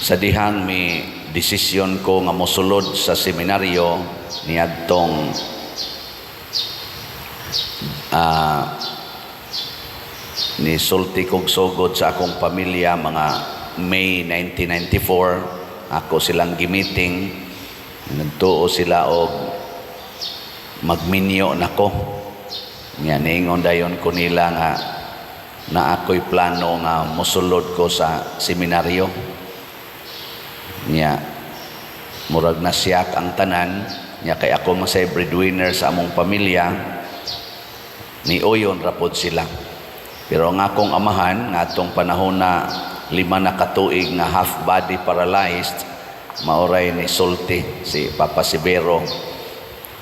Sa dihang mi desisyon ko nga mosulod sa seminaryo niadtong ni sulti kog sugod sa akong pamilya mga May 1994. Ako silang gimiting, nagtuo sila og magminyo nako. Nya niingon dayon ko nila nga na ako'y plano nga mosulod ko sa seminaryo. Nya murag nasiyak ang tanan nya kay ako masay breadwinner sa among pamilya. Ni uyon rapod sila, pero ang akong amahan nga atong panahon na 5 na katuig nga half body paralyzed, maoray ni sulti si Papa Severo.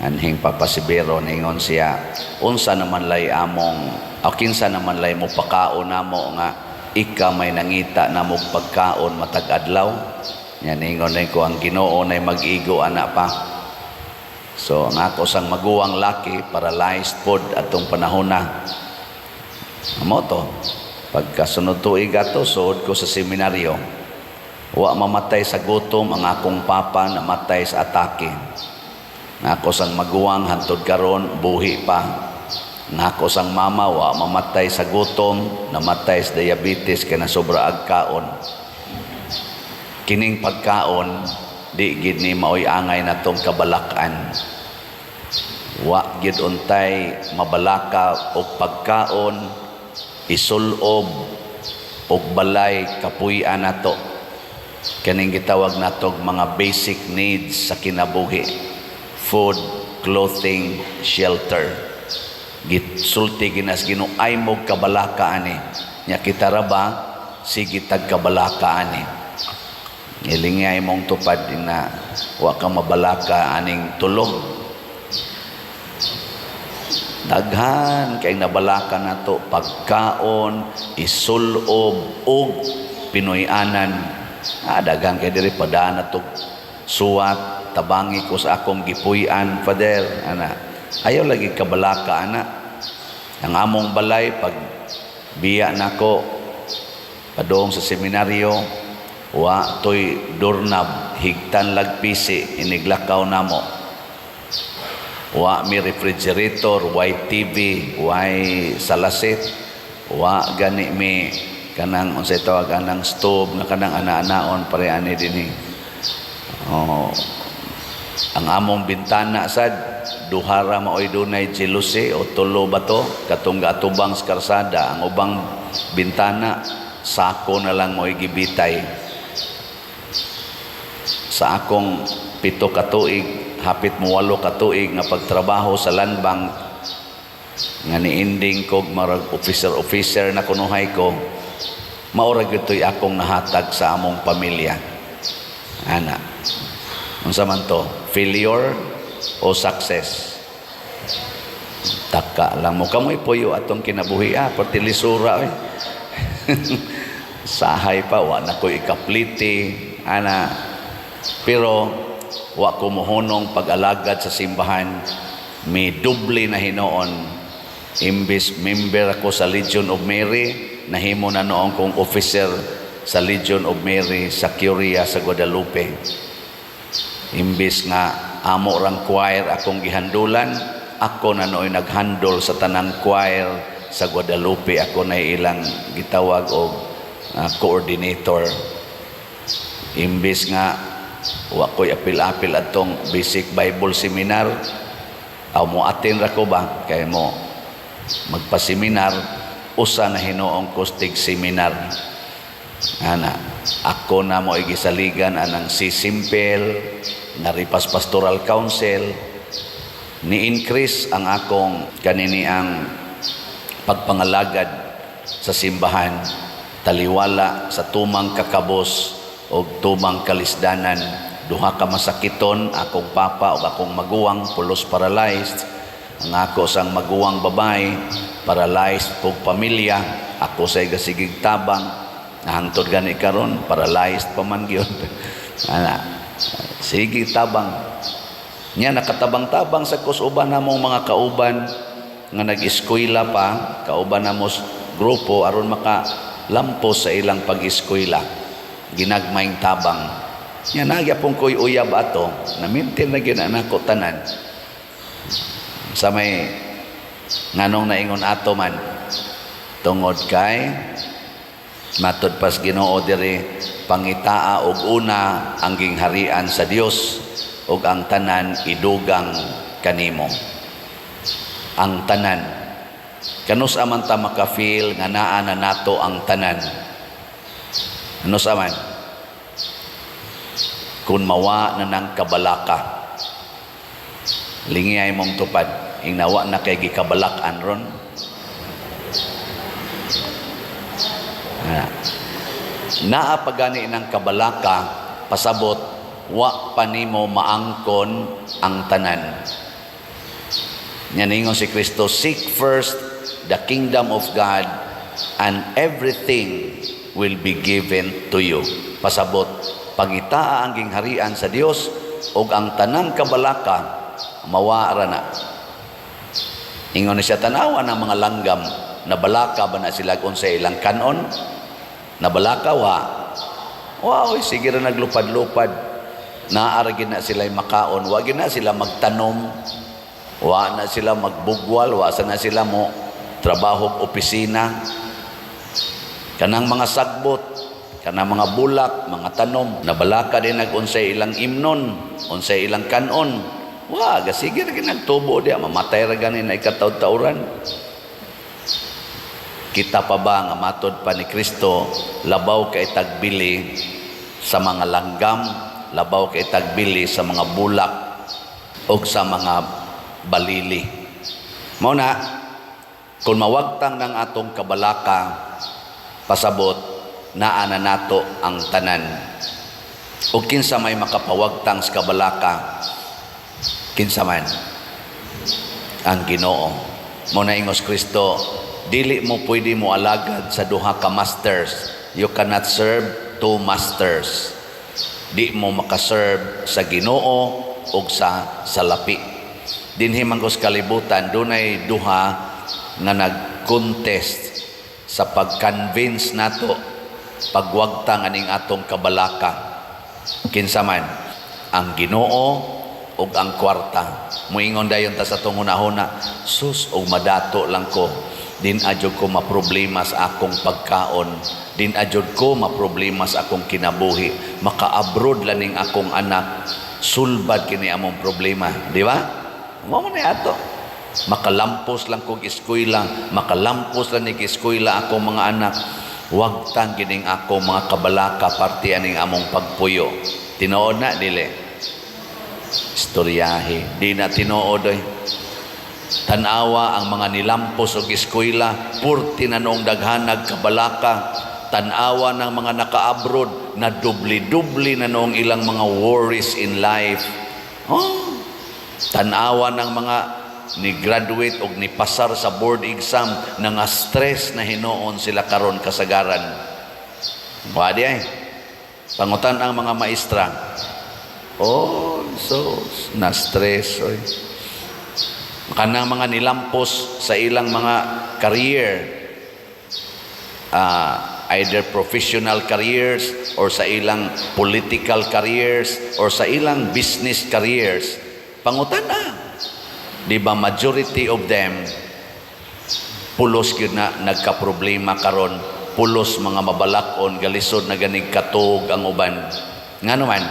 Anhing Papa Severo, ningon siya, "Unsa naman lay among o kinsa naman lay mo pakaon namo nga ika may nangita namo pagkaon matag adlaw?" Nya ningon na ko, "Ang Ginoo nay mag-igo ana pa." So ang ako sang maguwang laki, paralyzed pod atong panahon na. Amo to, pagkasunod tuig ato, suod ko sa seminaryo. Wa mamatay sa gutom ang akong papa, namatay sa atake. Ang ako sang maguwang hantod karon buhi pa. Ang ako sang mama wa mamatay sa gutom, namatay sa diabetes kay nasobra ag kaon. Kining pagkaon di gid ni maoy angay natong kabalakan. Wa gid untay mabalaka og pagkaon, isulob og balay, kapuy-an nato. Kaning gitawag natog mga basic needs sa kinabuhi: food, clothing, shelter. Gisulti ginas Ginoo, "Ay mo kabalaka ani." Nya kita ra ba sige tag kabalaka ani? Ilingay mong tupad na wa ka mabalaka aning tulog. Daghan kay nabalaka nato: pagkaon, isulob ug Pinoy-anan. Daghan kay diri padaan nato suwat, tabangi ko sa akong gipuy-an, Father, ana. Ayaw lagi kabalaka ana. Ang among balay, pag biya nako padung sa seminaryo, wa toy doorknob, higtan lagpisi iniglakaw namo. Wa mi refrigerator, way TV, way salasit, wa gani mi kanang unsay tawag anang stove nga kanang ana-anaon pare ani dinhi. Oh, ang among bintana sad duha ra maoy dunay jealousy o tulo ba to katong gaatubang sa karsada. Ang ubang bintana, sako na lang mo'y gibitay. Sa akong 7 ka tuig, hapit mo 8 ka tuig nga pagtrabaho sa Land Bank, nga niending kog marag officer officer na kunuhay ko, maura gyud to'y akong nahatag sa among pamilya ana. Unsa man to, failure o success? Taka lang mo kamoy puyo atong kinabuhi, ah, partilisura eh. Sahay pa, wa na ko'y ikapliti ana, pero wa ko mohunong pag-alagad sa simbahan. May doble na hinoon. Imbis member ako sa Legion of Mary, nahimo na noon kong officer sa Legion of Mary sa Curia sa Guadalupe. Imbis nga amo rang choir akong gihandulan, ako na nooy naghandol sa tanang choir sa Guadalupe. Ako na ilang gitawag og coordinator. Imbis nga wa ko'y apil-apil atong basic Bible seminar, aw mo atin ra ko ba kay mo magpa-seminar, usa na hinuong kustig seminar ana. Ako na mo igisaligan anang si Simple nga Ripas Pastoral Council. Ni increase ang akong kanini ang pagpangalagad sa simbahan taliwala sa tumang kakabos o tumang kalisdanan. Duha ka masakiton, akong papa o akong maguwang, pulos paralyzed. Ang ako sang maguwang babae, paralyzed pog pamilya. Ako sa gasigig tabang. Nahangtod gani karon, paralyzed pa man gyud ana. Sige tabang nya, nakatabang-tabang sa kusuban namong mga kauban nga nag-eskwela pa, kauban namo grupo aron maka lampos sa ilang pag-eskwela. Ginagmayng tabang. Nya naa gyapon ko'y uyab ato, na-maintain na gyud nako tanan. Sa may nganong naingon ato man tungod kay matud pas Ginoo diri, pangitaa og una ang gingharian sa Dios ug ang tanan idugang kanimo. Ang tanan. Kanus-a man ta maka-feel nga naa na nato ang tanan? Kanus-a man? Kung mawa na ng kabalaka, lingiyay mong tupad, ingnawa na kay gikabalak-an ron. Ah. Naa pa gani ng kabalaka, pasabot wa pa nimo maangkon ang tanan. Nya ningon si Kristo, "Seek first the kingdom of God and everything will be given to you." Pasabot, pangitaa ang gingharian sa Dios ug ang tanang kabalaka mawa ra na. Ingon ni siya, tanawa ng mga langgam, nabalaka ba na sila kung sa ilang kanon? Nabalaka wa? Wow, sige ra naglupad-lupad. Naa ra gyud na sila makaon, wa gyud na sila magtanom. Wa na sila magbugwal, wa sa na sila mo trabaho opisina. Kanang mga sagbot, kanang mga bulak, mga tanom, nabalaka din nag unsay ilang imnon, unsay ilang kanon. Wa, gasige ra gyud nagtubo diya, mamatay ra gani na ikataud-tauran. Kita pa ba nga matod pa ni Kristo, labaw kay tagbili sa mga langgam, labaw kay tagbili sa mga bulak o sa mga balili? Mao na kung mawagtang ng atong kabalaka, pasabot naa na nato ang tanan. O kinsa may makapawagtang sa kabalaka? Kinsa man? Ang Ginoo. Mao na ingos Kristo, dili mo pwede mo alagad sa duha ka masters. You cannot serve two masters. Di mo makaserve sa Ginoo ug sa salapi. Dinhi man sa kalibutan, dunay duha nga nag-contest sa pag-convince nato pagwagtang aning atong kabalaka. Kinsa man? Ang Ginoo ug ang kwarta. Muingon dayon ta sa atong hunahuna, "Sus, og madato lang ko, din adyo ko maproblema sa akong pagkaon, din adyo ko maproblema sa akong kinabuhi, maka-abroad laning akong anak, sulbad kini among problema," di ba? Mao man ni ato. Makalampos lang kog eskwela, makalampos lang ni eskwela akong mga anak, wagtang gining ako mga kabalaka parte aning among pagpuyo. Tinuod na dili? Istoryahe. Di na tinuod oy. Tanawa ang mga nilampos og eskwela, purti na noong daghanag kabalaka. Tanawa ng mga naka-abroad na dubli-dubli na noong ilang mga worries in life. Oh, tanawa ng mga ni graduate og ni pasar sa board exam na nga stress na hinuon sila karon kasagaran. Wa di ay. Pangutan ang mga maestra. Oh, so na stress oy. Kanang mga nilampos sa ilang mga career, either professional careers or sa ilang political careers or sa ilang business careers. Pangutan na. Di ba majority of them pulos gyud na nagka-problema karon, pulos mga mabalakon, galisod na ganig katog ang uban? Ngano man?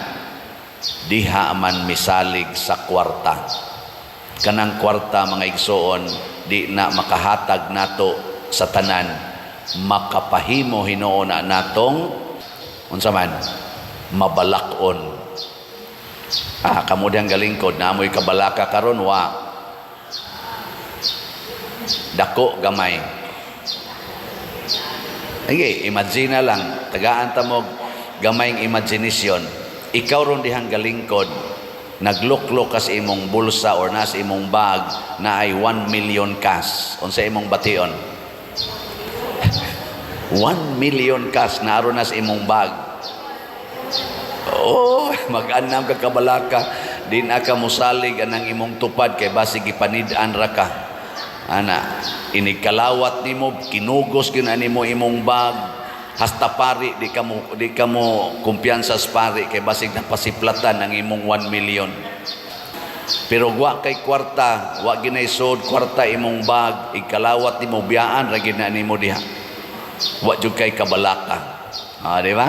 Diha man misalig sa kwarta. Kanang kwarta, mga igsoon, di na makahatag nato sa tanan. Makapahimo hinuon na natong unsa man, mabalakon. Ah, kamo diyang galingkod, naamoy kabalaka karon? Wa? Dako, gamay? Sige, imagine na lang, tagaan ta mo gamayng imagination. Ikaw ron dihang galingkod, nagluklok ka sa imong bulsa or nasa imong bag na ay 1 million cash. Unsa imong bation? 1 million cash naroon na sa imong bag. Oh, mag-anam ka kabalaka. Di na ka musalig anang imong tupad kay basig ipanid-an ra ka. Ana, inigkalawat nimo, kinugos gyud ani mo imong bag. Hasta pari, di ka mo kumpiyansa sa pari kay basig napasiplatan ang imong 1 million. Pero wa kay kwarta, wa ginay sud kwarta imong bag, ikalawat nimo, biyaan ra gid na nimo diha. Wa jud kay kabalaka. Ah, di ba?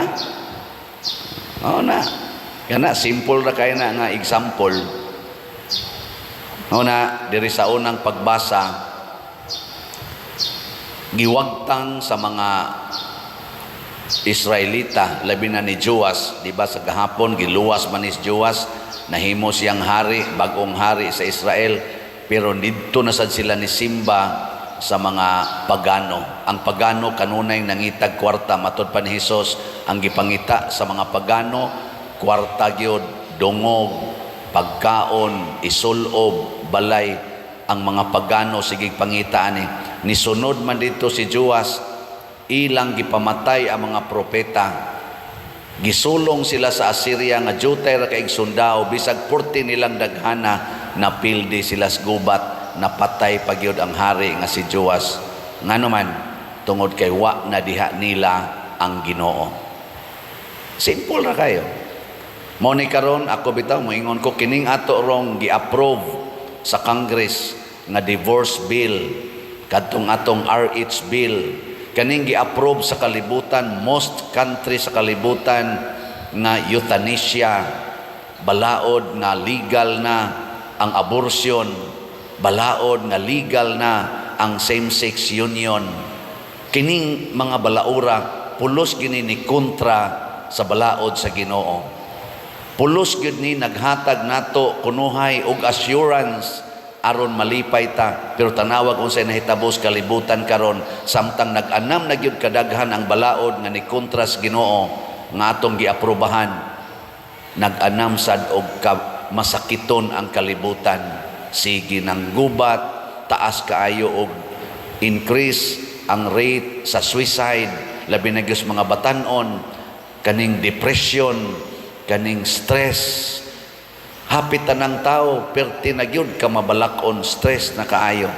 Oo na. Kana simple ra kay na nga example. Oo na, diri sa unang pagbasa, giwagtang sa mga Israelita, labi na ni Joas, di ba sa gahapon giluwas man ni Joas, nahimo siyang hari, bagong hari sa Israel, pero didto na sad sila ni simba sa mga pagano. Ang pagano kanunay nangitag kwarta, matod pa ni Hesus, ang gipangita sa mga pagano kwarta gyud, dungog, pagkaon, isulob, balay. Ang mga pagano sige pangita ani. Nisunod man dito si Joas, ilang gipamatay ang mga propeta. Gisulong sila sa Assyria nga jutay ra kaig sundao, bisag purti nilang daghana, napildi sila sa gubat, napatay pa gyud ang hari nga si Joas. Ngano man? Tungod kay wa na diha nila ang Ginoo. Simple ra kayo. Mo ni karon ako bitaw moingon ko, kining ato rong gi-approve sa Congress nga divorce bill, kadtong atong RH bill, kaning gi-approve sa kalibutan, most country sa kalibutan nga euthanasia, balaod nga legal na ang abortion, balaod nga legal na ang same-sex union. Kining mga balaura pulos gini ni kontra sa balaod sa Ginoo. Pulos gyud ni naghatag nato kunuhay og assurance aron malipay ta, pero tanawag unsay nahitabo sa kalibutan karon samtang nag-anam na gyud kadaghan ang balaod nga ni kontra sa Ginoo nga atong giaprobahan. Nag-anam sad og ka, masakiton ang kalibutan, sige ng gubat, taas kaayo og increase ang rate sa suicide, labi na gyud sa mga batanon, kaning depression, kaning stress. Hapit tanang tao perti na gyud ka mabalak-on, stress na kaayo.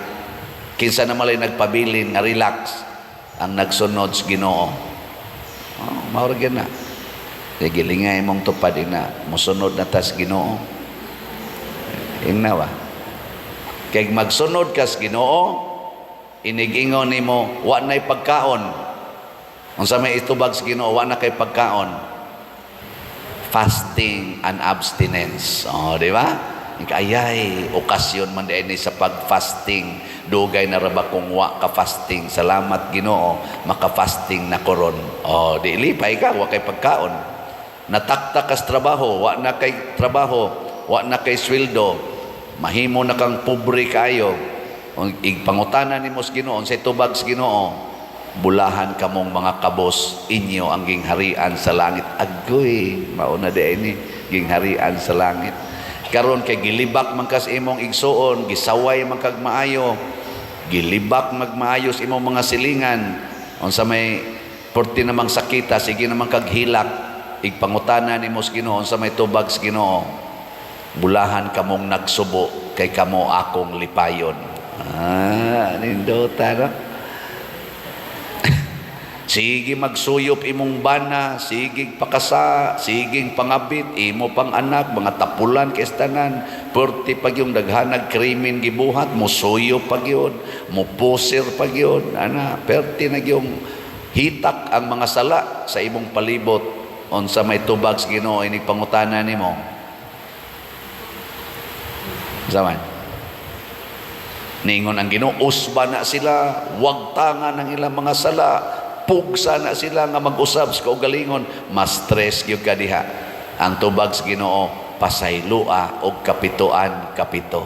Kinsa na malay nagpabilin nga relax? Ang nagsunod sa Ginoo. Oh, mao ra gyud na. Sige, lingay mong tupad ina, musunod na tas Ginoo. Ingna ba? Kay magsunod kas Ginoo, inigingon nimo, wa na'y pagkaon. Unsa may itubag sa Ginoo, wa na kay pagkaon? Fasting and abstinence. Oh, di ba? Ayay, okasyon man din sa pag-fasting. Dugay na ra ba kung wa ka fasting. Salamat, Ginoo, maka-fasting na koron. Oh, di lipay ka, wa kay pagkaon. Nataktak kas trabaho, wa na kay trabaho, wa na kay sweldo. Mahimo na kang pobre kayo. Igpangutana nimo sa Ginoo, unsay tubag sa Ginoo? "Bulahan kamong mga kabos, inyo ang gingharian sa langit." Agoy, mauna di ini gingharian sa langit. Karon kay gilibak man kas imong igsuon, gisaway man kag maayo, gilibak magmaayos imong mga silingan. Unsa may porti namang sakita, sige namang kag hilak, igpangutana nimo sa Ginoo, unsa may tubag sa Ginoo? "Bulahan kamong nagsubo, kay kamo akong lipayon." Ah, nindota, no? Sige magsuyop imong bana, sige pakasa, sige pangabit, imo pang anak, mga tapulan kay tanan, perti pag yung daghanag krimen gibuhat, musuyop pag yun, mupusir pag yun, ana, perti na yung hitak ang mga sala sa imong palibot. Unsa may tubag sa Ginoo inig pangutana nimo? Zaman. Ningon ang Ginoo, usba na sila, wagtangan ang ilang mga sala, pugsa na sila nga mag-usab sa kaugalingon, mas stress gyud ka diha. Ang tubag sa Ginoo, pasayloa og kapitoan kapito.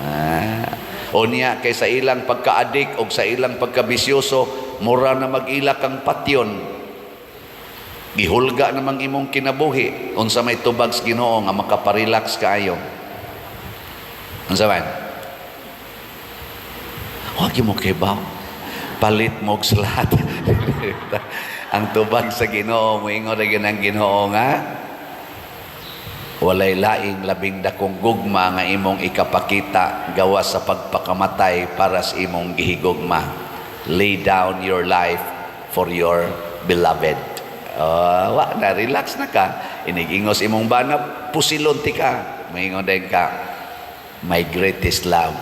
Ah. O niya kay sa ilang pagka-adik og sa ilang pagkabisyoso, mura na mag-ila kang patyon. Gihulga namang imong kinabuhi. Unsa may tubag sa Ginoo nga makaparelax kaayo? Unsa man? Wag mo kibaw. Palit mo og salat. Ang tubag sa Ginoo, moingon ra gyud ang Ginoo nga walay laing labing dakong gugma nga imong ikapakita gawas sa pagpakamatay para sa imong gihigugma. Lay down your life for your beloved. Wa na, relax na ka. Inigingos imong bana, pusilon ti ka. Maingon din ka, "My greatest love."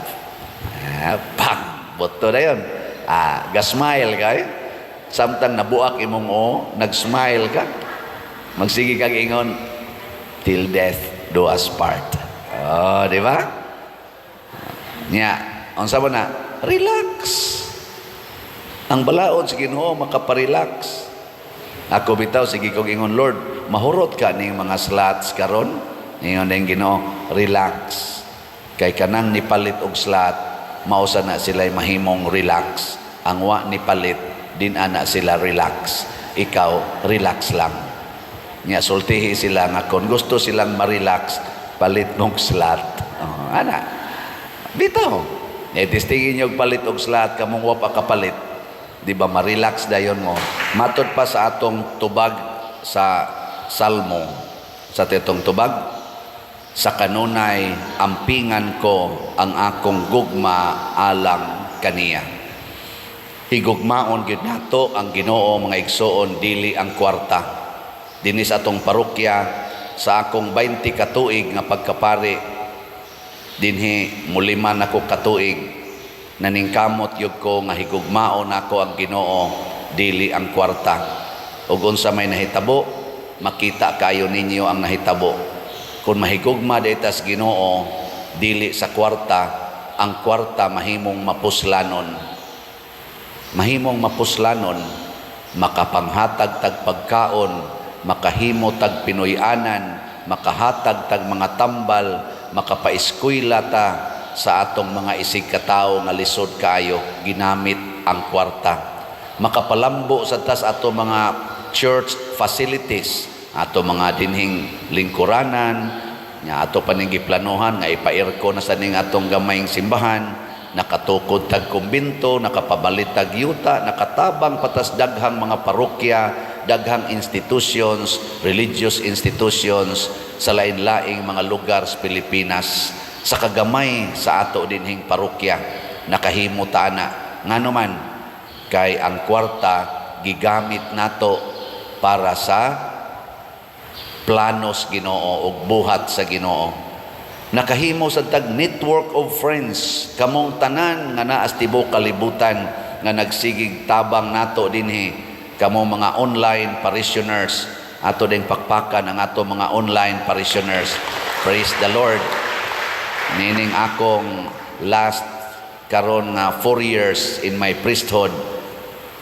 Ah, pang, boto na yun. Ah, ga-smile ka eh. Samtang nabuak imong o, nag-smile ka. Magsige kag ingon, "Till death do us part." Oh, di ba? Nya, unsa ba na? Relax. Ang balaod sa Ginoo makaparelax. Ako bitaw, sige kog ingon, "Lord, mahurot ka ning mga slots karon." Ingon din Ginoo, "Relax." Kay kanang nipalit og slot, mausa na sila mahimong relax. Ang wa nipalit, din ana sila relax. Ikaw, relax lang. Nya sultihi sila nga kung gusto silang ma-relax, palit mong slot. Oh, ana. Bitaw. Eh, testingin niyo palit og slot, kamong wa pa kapalit. Di ba ma-relax dayon mo? Matod pa sa atong tubag sa Salmo, sa tetong tubag, sa kanunay ampingan ko ang akong gugma alang kaniya. Higugmaon gyud nato ang Ginoo, mga igsoon, dili ang kwarta. Dinhi sa atong parokya, sa akong 20 ka tuig nga pagkapari, dinhi mulima nako katuig, naningkamot gyud ko nga higugmaon nako ang Ginoo, dili ang kwarta. Ug unsa may nahitabo, makita kayo ninyo ang nahitabo. Kung mahigugma tas Ginoo dili sa kwarta, ang kwarta mahimong mapuslanon, mahimong mapuslanon, makapanghatag tag pagkaon, makahimo tag Pinoy-anan, makahatag tag mga tambal, makapaeskwela ta sa atong mga isig katawo nga lisod kaayo ginamit ang kwarta. Makapalambo sa tas ato mga church facilities, ato mga dinhing lingkuranan, nya ato pa ning giplanuhan nga ipa-aircon na sa ning atong gamayng simbahan, nakatukod tag kumbento, nakapabalit tag yuta, nakatabang patas daghang mga parokya, daghang institutions, religious institutions sa lain-laing mga lugar sa Pilipinas. Sa kagamay sa ato dinhing parokya, nakahimo ta ana. Ngano man? Kay ang kwarta gigamit nato para sa planos Ginoo ug buhat sa Ginoo. Nakahimo sa tag network of friends, kamong tanan nga naa sa tibuok kalibutan nga nagsigig tabang nato dinhi, kamo mga online parishioners. Ato ding pakpakan ang ato mga online parishioners. Praise the Lord. Nining akong last karon nga 4 years in my priesthood,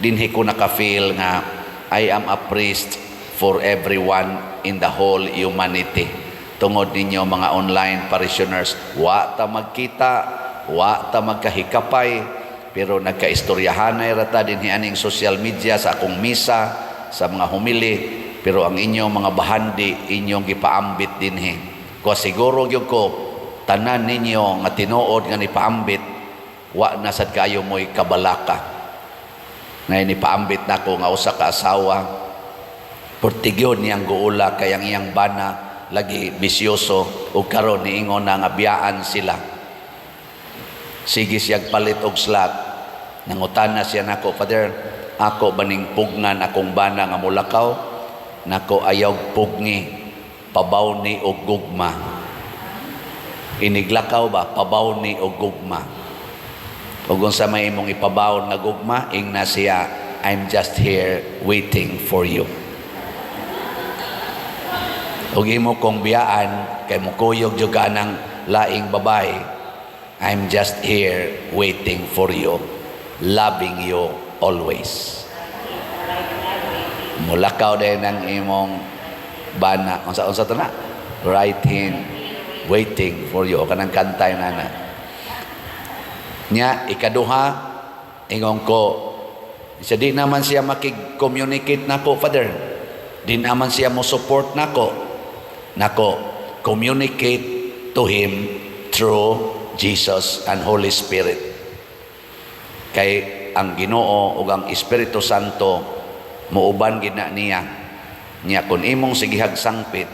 dinhi ko naka-feel nga I am a priest for everyone in the whole humanity tungod ninyo, mga online parishioners. Wa ta magkita, wa ta magkahikapay, pero nagkaistoryahanay ra ta dinhi aning social media sa akong misa, sa mga homily, pero ang inyong mga bahandi inyong gipaambit dinhi. Ko siguro gyud ko tanan ninyo nga tinuod nga nipaambit, wa na sad kayo mo'y kabalaka. Ngayon nipaambit nako nga usa ka asawa, portigyon niyang guula kay ang iyang bana lagi bisyoso, ug karon niingon na nga biyaan sila. Sige siyag palit og slot. Nangutana siya nako, "Father, ako baning pugnan akong bana nga mulakaw?" Nako, "Ayaw pugni, pabaw ni og gugma. Iniglakaw ba, pabaw ni og gugma." Ug unsa may imong ipabawon nga gugma? Ingna siya, "I'm just here waiting for you." Ug imo kong biyaan kay mukuyog jud ka ng laing babae, "I'm just here waiting for you, loving you always." Mulakaw din ang imong bana. Unsa unsa to na? "Right hand waiting for you." O kanang kanta yun ana. Nya ikaduha, ingon ko siya, di naman siya makig-communicate nako, Father. Di naman siya mo support nako. Nako, communicate to him through Jesus and Holy Spirit. Kay ang Ginoo ug ang Espiritu Santo muuban gid na niya. Niya kung imong sigihag sangpit,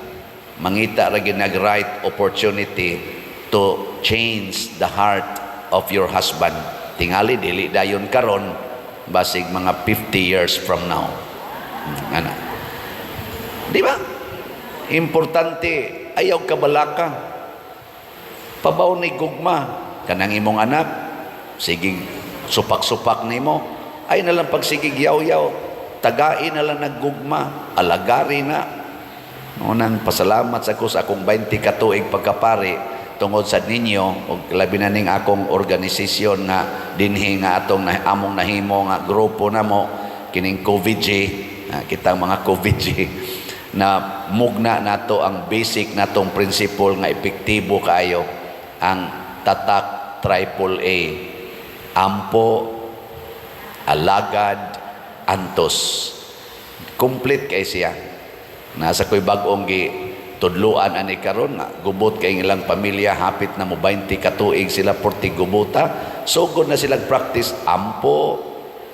mangita ra gid nag right opportunity to change the heart of your husband. Tingali dili dayon karon, basig mga 50 years from now. Ana. Di ba? Importante, ayaw kabalaka. Pabaw ni gugma kanang imong anak, sige supak-supak nimo, ay na lang pagsigig yaw-yaw, tagain na lang naggugma, alagari na. Unang pasalamat sa ko sa akong 20 ka tuig pagkapari tungod sa ninyo ug labi na ning akong organisasyon nga dinhi nga atong na, among nahimo nga grupo namo kining COVID-G, kitang mga COVID-G na mugna nato ang basic natong principle nga epektibo kaayo, ang tatak triple A: ampo, alagad, antos. Complete kay siya. Nasa ko'y bag-ong gi tudluan ani karon nga gubot kay ilang pamilya, hapit na mo 20 ka tuig sila porti gubuta, sugod na silang practice ampo,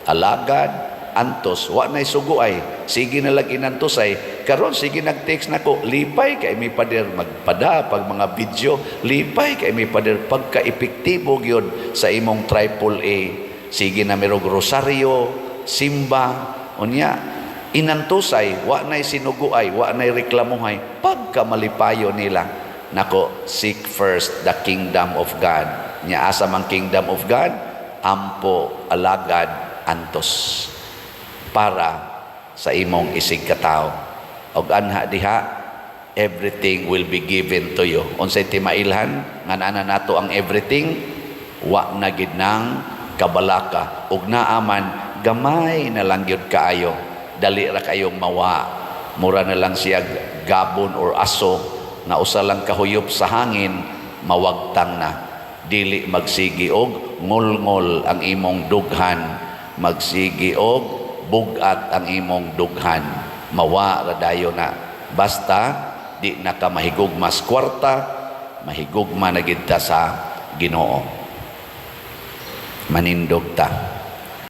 alagad, antos. Wa nay suguay, sige na lang inantosay. Karon sige nag-text nako, "Lipay kay mi, pader," magpada pag mga video, "Lipay kay mi, pader." Pagka epektibo gyud sa imong triple A, sige na mirog rosaryo, simba, unya inantosay, wa nay sinuguay, wa nay reklamuhay, pagka malipayo nila. Nako, seek first the kingdom of God. Nya asa man kingdom of God? Ampo, alagad, antos. Para sa imong isig katao. Og anha diha, everything will be given to you. Unsay timailhan nga naa nato ang everything, wa na gid nang kabalaka, ug naaman gamay na lang gyud kaayo, dali ra kayong mawa, mura na lang siya gabon or aso na usa lang kahuyop sa hangin, mawagtang na. Dili magsigi og ngulngol ang imong dughan, magsigi og bugat ang imong dughan, mawa ra dayon na, basta di na ka mahigugma sa kwarta, mahigugma na gid ta sa Ginoo. Manindog ta.